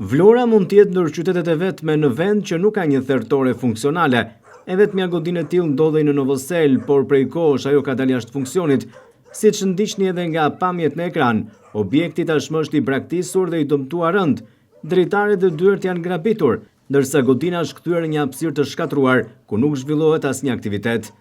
Vlora mund të jetë ndër qytetet e vetme në vend që nuk ka një thertore funksionale. E vetmja godinë e tillë ndodhej në Novoselë, por prej kohësh ajo ka dalë jashtë funksionit. Siç ndiqni edhe nga pamjet në ekran, objekti tashmë është i braktisur dhe i dëmtuar rëndë. Dritaret dhe dyert janë grabitur, ndërsa godina është kthyer në një hapësirë të shkatërruar, ku nuk zhvillohet asnjë aktivitet.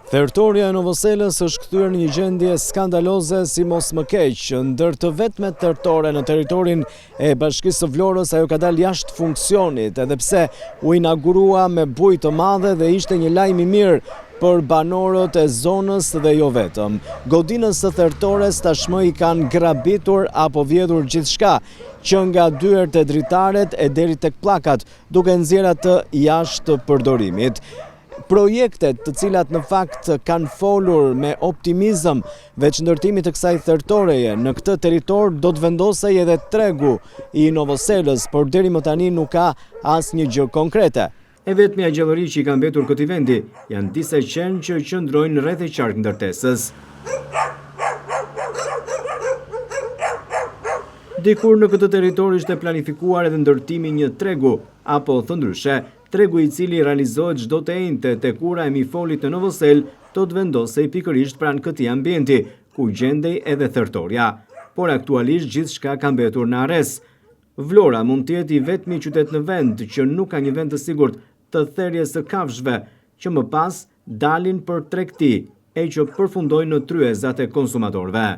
Thertorja e Novoselës është kthyer në një gjendje skandaloze si mos më keq. Ndër të vetmet thertore në territorin e Bashkisë së Vlorës, ajo ka dalë jashtë funksionit, edhe pse u inaugurua me bujë të madhe dhe ishte një lajm i mirë për banorët e zonës dhe jo vetëm. Godinës së thertores tashmë i kanë grabitur apo vjedhur gjithçka, që nga dyert e dritaret e deri tek pllakat, duke nxjerrë atë jashtë përdorimit. Projektet të cilat në fakt kanë folur me optimizëm veç ndërtimit të kësaj thertoreje, në këtë territor do të vendosej edhe tregu i Novoselës, por deri më tani nuk ka asnjë gjë konkrete. E vetmja gjallëri që i ka mbetur këtij vendi janë disa qen që qëndrojnë rreth e qark ndërtesës. Dikur në këtë territor ishte planifikuar edhe ndërtimi i një tregu, apo thënë ndryshe, tregu i cili realizohet çdo të enjte tek ura e Mifolit në Novoselë do të vendosej pikërisht pranë këtij ambienti, ku gjendej edhe thertorja. Por aktualisht gjithçka ka mbetur në harresë. Vlora mund të jetë i vetmi qytet në vend që nuk ka një vend të sigurt të therjes së kafshëve, që më pas dalin për tregti e që përfundojnë në tryezat e konsumatorëve.